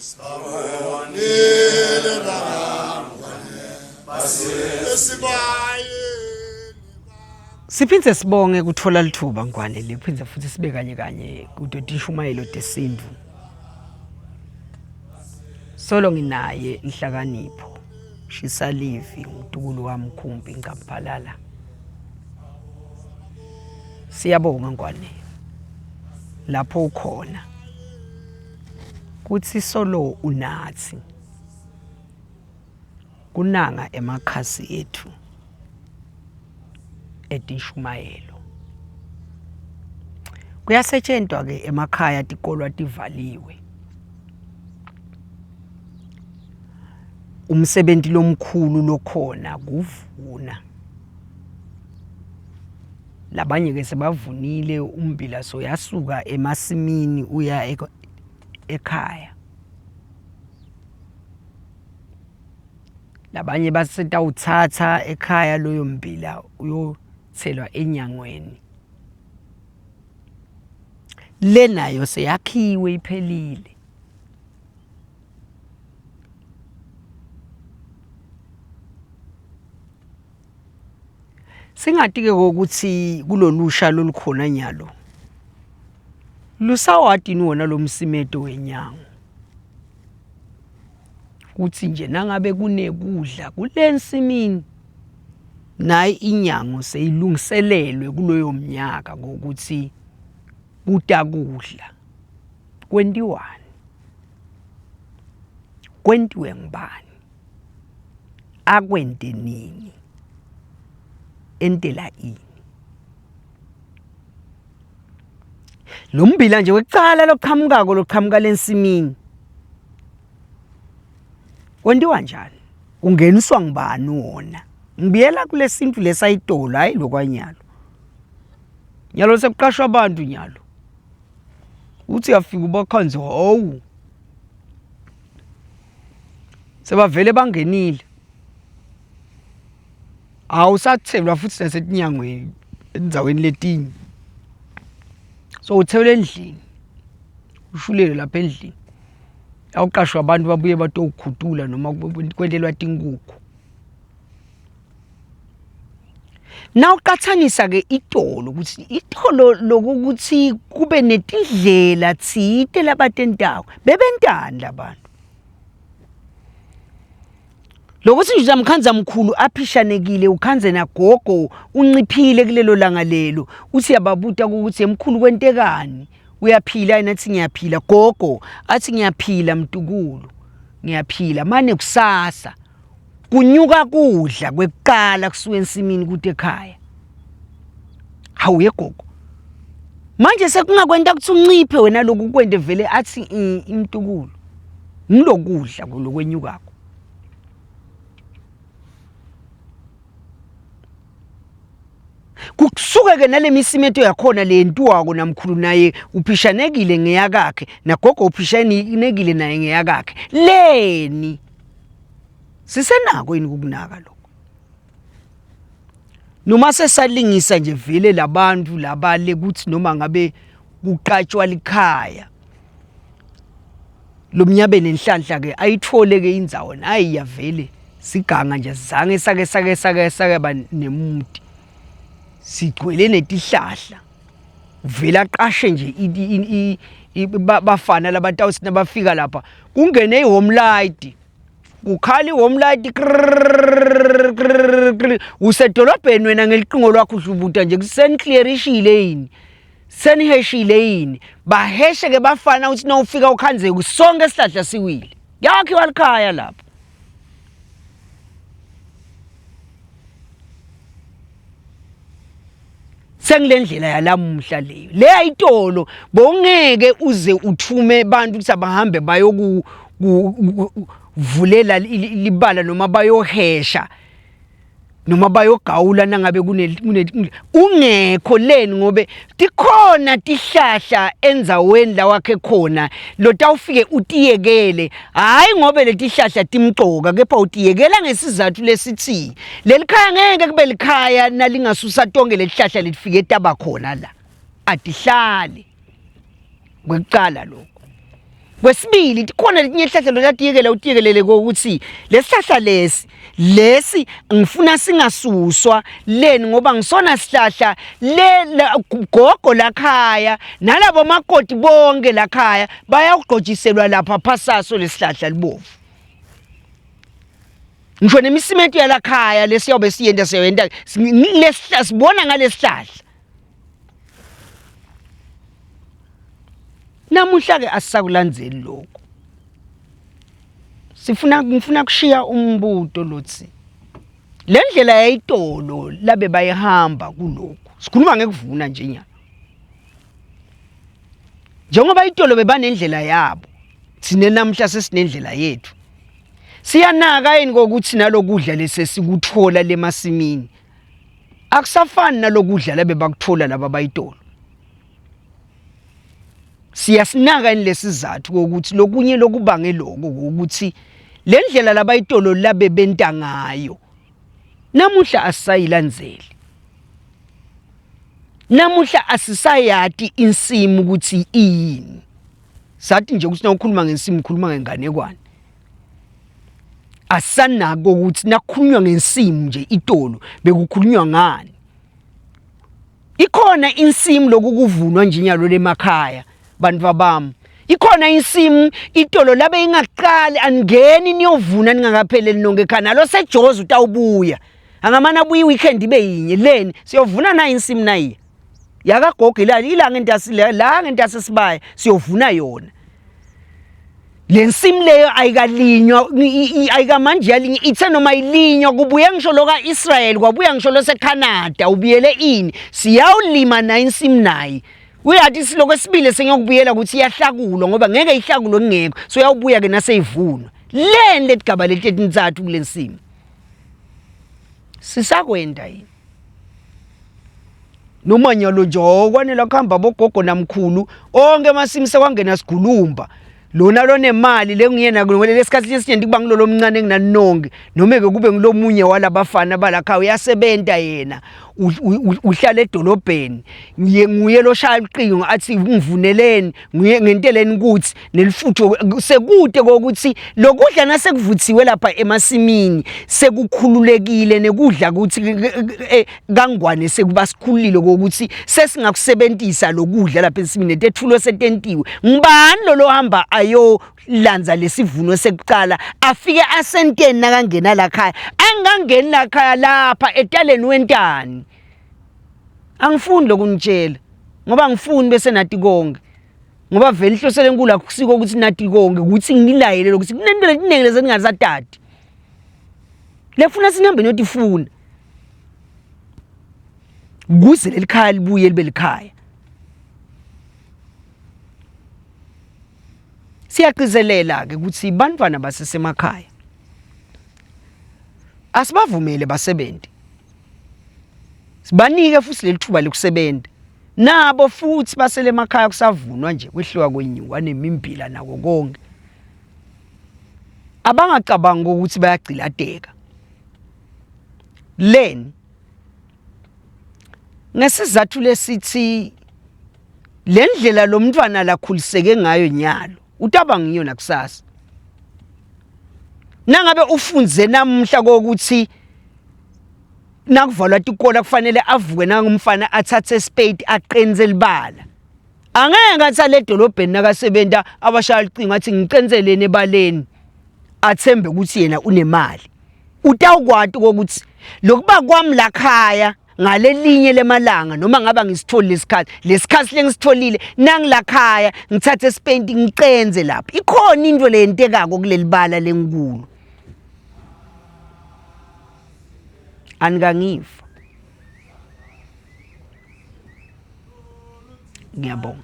Sabonile bakangwane basesibayeni. Siphindze sibonge kutfola litfuba Ngwane liphindze futhi sibe kanye kanye kuto tishumayelo tesintfu. Solo nginaye Nhlakanipho Shisalivi umtukulu wami Khumbi Ncamphalala. Siyabonga Ngwane lapho ukhona. Kutsi solo unatsi kunanga emakhasi etfu etinshumayelo. Kuyasetshentwa ke emakhaya tikolwa tivaliwe. Umsebenti lomkhulu lokhona kuvuna. Labanye ke sebavunile ummbila soyasuka emasimini uya ekhaya. Labanye basetawutsatsa ekhaya loyo mbila uyotselwa enyangweni. Le nayo seyakhiwe iphelile. Singati-ke kokuthi kulolusha lolukhona nyalo lusawati yini wona lo msimeto wenyango kuthi nje nangabe kunekudla kule nsimini nayi inyango seyilungiselelwe kuloyo mnyaka ngokuthi kutakudla kwentiwani kwentiwe ngubani akwente nini entela ini lo mbila nje wekucala loqhamukako loqhamuka lensimini kwentiwa njani ungeniswa ngubani wona ngibuyela kulesintu lesayitolo hayi lokwanyalo nyalo sekuqashwa abantu nyalo uthi uyafika ubakhanze hawu sebavele bangenile awusathelwa futhi nasetinyangweni endzaweni letinye so uthelwe endlini ushulele lapha endlini awuqashwa abantu babuye batowukhutula noma kwentelwa tinkukhu Nawuqathanisa ke itolo ukuthi itolo lokuthi kube netindlela tsite labatentako bebentani labantu lokuthi nje uyamkhandza mkhulu aphishanekile ukhandze nagogo unciphile kulelo langa lelo uthi yababuta ukuthi emkhulu kwentekani uyaphila yena athi ngiyaphila gogo athi ngiyaphila mtukulu ngiyaphila mane kusasa kunyuka kudla kwekuqala kusuka ensimini kude ekhaya hawu yegogo manje sekungakwenta ukuthi unciphe wena lokhu kwente vele athi imtukulu ngilokudla lokwenyukako kusuke ke nale misimeto yakhona leyentiwako namkhulu naye uphishanekile ngeyakakhe nagogo uphishanekile naye ngeyakakhe leni sisenako yini kukunaka lokho noma sesalingisa nje vele labantu labale kuthi noma ngabe kuqatshwa likhaya lomnyabe nenhlanhla ke ayithole ke indzawo nayi yavele siganga nje zange sake sake sake sake ba nemuti sigcwele netihlahla vele aqashe nje bafana labatawuthi nabafika lapha kungene i-home light kukhala i-home light usedolobheni wena ngeliqingo lwakho uhlubuta nje kuseniclearishile yini seniheshile yini baheshe ke bafana ukuthi nawufika ukhanzeke sonke isihlahla siwile kuyakhiwa likhaya lapho sengile ndlela yalamuhla leyo leya itolo bongeke uze uthume abantu ukuthi abahambe bayoku vulela libala noma bayohesha noma bayogawula nangabe kune ungekho leni ngobe tikhona tihlahla endzaweni la wakhe khona lotawufike utiyekele hayi ngobe letihlahla timcoka kepha utiyekela ngesizathu lesithi leli khaya ngeke kube likhaya nalingasusa tonke letihlahla letifike taba khona la atihlali kwekucala lokho. Kwesibili, tikhona letinye tihlahla lotatiyekela utiyekelele kokuthi lesihlahla lesi lesi ngifuna singasuswa leni ngoba ngisona sihlahla le gogo lakhaya nalabo makoti bonke lakhaya bayawugqotshiselwa lapha phasaso lesihlahla libovu. Ngisho nemisimento yalakhaya lesiyobe siyenta siyenta lesihlahla sibona ngalesihlahla. Namuhla ke asisakulandzeli lokho. Sifuna ngifuna kushiya umbuto lothi le ndlela yayitolo labe bayihamba kulokhu. Sikhuluma ngekuvuna nje nyalo. Njengoba itolo bebanendlela yabo, thina namhla sesinendlela yethu. Siyanaka yini kokuthi nalokudla lesesikuthola lemasimini akusafani nalokudla labe bakuthola laba bayitolo. Siyasinaka yini lesizathu kokuthi lokunye lokubange lokho ukuthi le ndlela labayitolo labe benta ngayo namuhla asisayilandzeli. Namuhla asisayati insimu ukuthi iyini. Sathi nje ukuthi nawukhuluma ngensimu ukhuluma ngenganekwane. Asanako ukuthi nakukhulunywa ngensimu nje itolo bekukhulunywa ngani. Ikhona insimu lokukuvunwa nje inyalo lemakhaya bantu bami. Ikhona insimu itolo labe ingaqali aningeni niyovuna ningakapheleli nonke ekhaya nalo sejozi utawubuya. Angamane abuye i-weekend ibe yinye leni siyovuna nayo insimu nayiya. Yakagogo ilali ilanga entasi la ngentasi sibaya siyovuna yona. Le nsimu leyo ayikalinywa ayikamanje yalinywa ithe noma ilinywa kubuye ngisho lo ka-Israel kwabuya ngisho lo seCanada ubuyele ini siyawulima nayo insimu naye uyathi siloko esibili sengiyokubuyela ukuthi iyahlakulwa ngoba ngeke ihlakulwe kungekho so uyawubuya ke naseyivunwa leni letigaba leti etintsatfu kule nsimu sisakwenda yini noma nyalo nje okwanela kuhamba bogogo namkhulu onke amasimu sekwangena sigulumba lona lonemali lenguyena lesikhathi lesinyenti kuba ngilolo mncane enginanonke noma ke kube ngilomunye walabafana balakha uyasebenta yena uhlala edolobheni nguye loshaya ucingo athi ngivuneleni nguye ngenteleni ukuthi nelifutho sekude kokuthi lokudla nasekuvuthiwe lapha emasimini sekukhululekile nekudla ukuthi eh, kangwane sekuba sikhululile kokuthi sesingakusebenzisa lokudla lapha ensimini netethulo setentiwe ngubani lo lohamba ayolanza lesivuno sekuqala afike asenteni nakangena la khaya angangeni la khaya lapha etaleni wentani angifuni lokunitshela ngoba ngifuni bese nathi konke ngoba vele inhloso lenkulu akusiko ukuthi nathi konke ukuthi nginilayele lokuthi kunento letiningi lezi ningasatati lefuna sinihambe niyotifuna kuze leli khaya libuye libe likhaya siyagcizelela ke ukuthi bantwana basesemakhaya asibavumele basebenze sibanike futhi leli thuba lokusebenza nabo futhi basele emakhaya kusavunwa nje kwehliwa kwenyuka nemimbila nako konke abangacabangi ukuthi bayagciladeka leni ngesizathu lesithi le ndlela lo mntwana lakhuliseke ngayo nyalo utaba ngiyo nakusasa nangabe ufunze namuhla kokuthi nakuvalwa tikola kufanele avuke nangumfana athathe spade aqenze libala angeke athi ale edolobheni nakasebenta abashaya licingo athi ngicenzeleni ebaleni athembe ukuthi yena unemali utawukwati ukuthi lokuba kwami lakhaya ngalelinye lemalanga noma ngaba ngisitholi lesikhathi lesikhathi lengisitholile nangilakhaya ngithathe isipenti ngicenze lapha ikhona into leyentekako kuleli bala lenkulu anikangiva ngiyabonga.